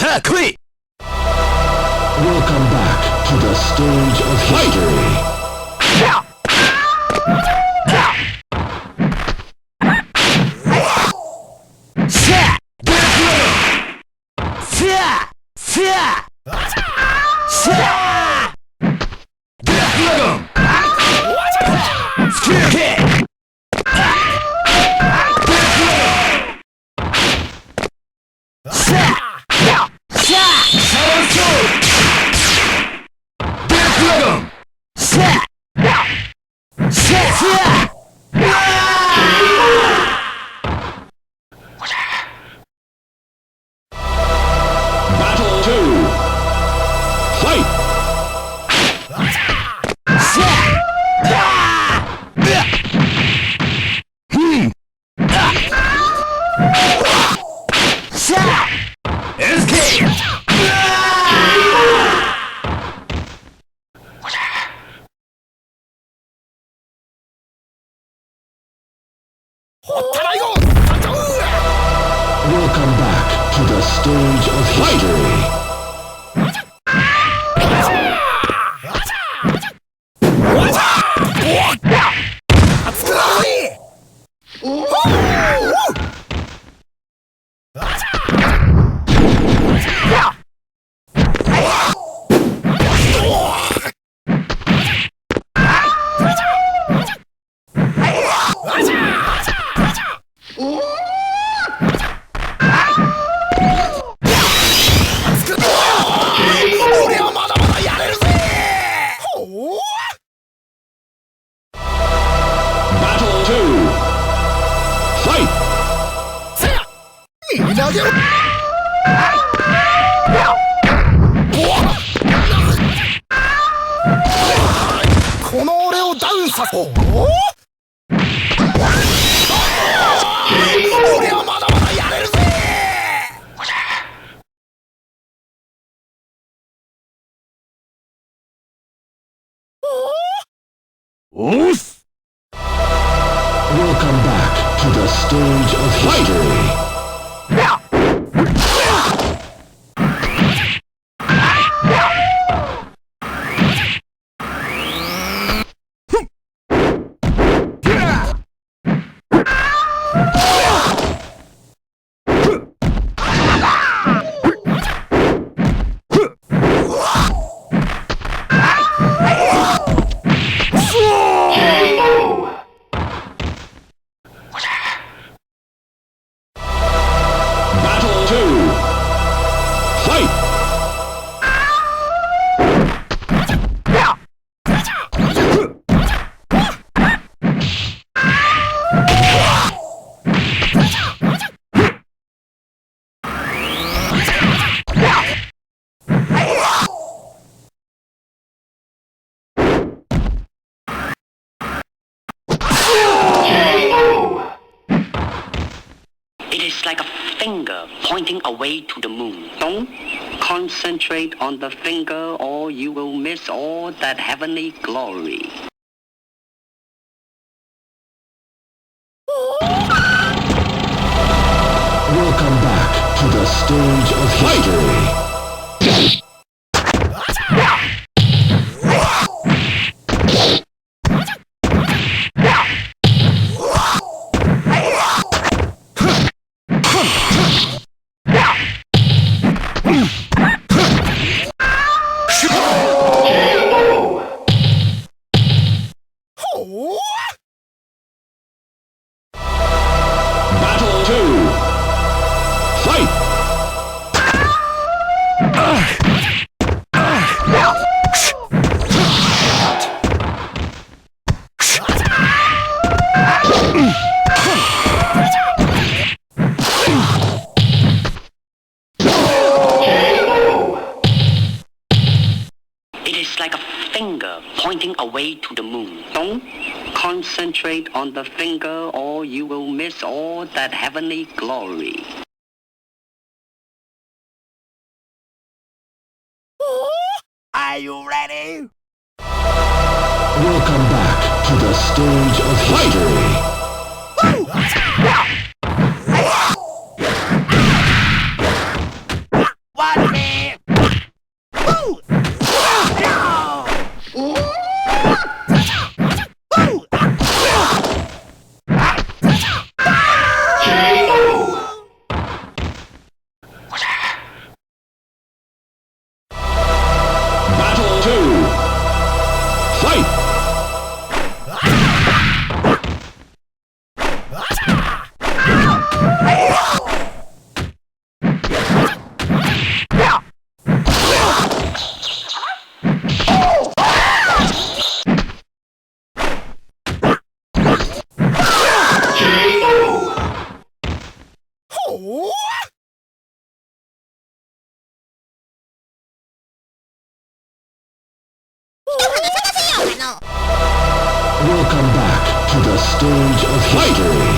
さあ来い。 Welcome back to the stage of history. さあデスドラゴン。さあさあさあデスドラゴン。スキルキック。デスドラゴン。さあさあサワンソウル。デスドラゴン。さあさあさあ。 Battle 2. Fight! さあさあ SK。 Welcome back to the stage of history. Battle 2. Fight! この俺をダウンさせ、お俺はまだまだやれるぜ。おっす。 Welcome back to the stage of history. Battle 2. Fight! It is like a finger pointing away to the moon. Don't concentrate on the finger or you will miss all that heavenly glory. Welcome back to the stage of history. Battle 2. Fight! It is like a finger pointing away to the moon. Don't concentrate on the finger or you will miss all that heavenly glory. Are you ready? Welcome back to the stage of history. One. stage of history.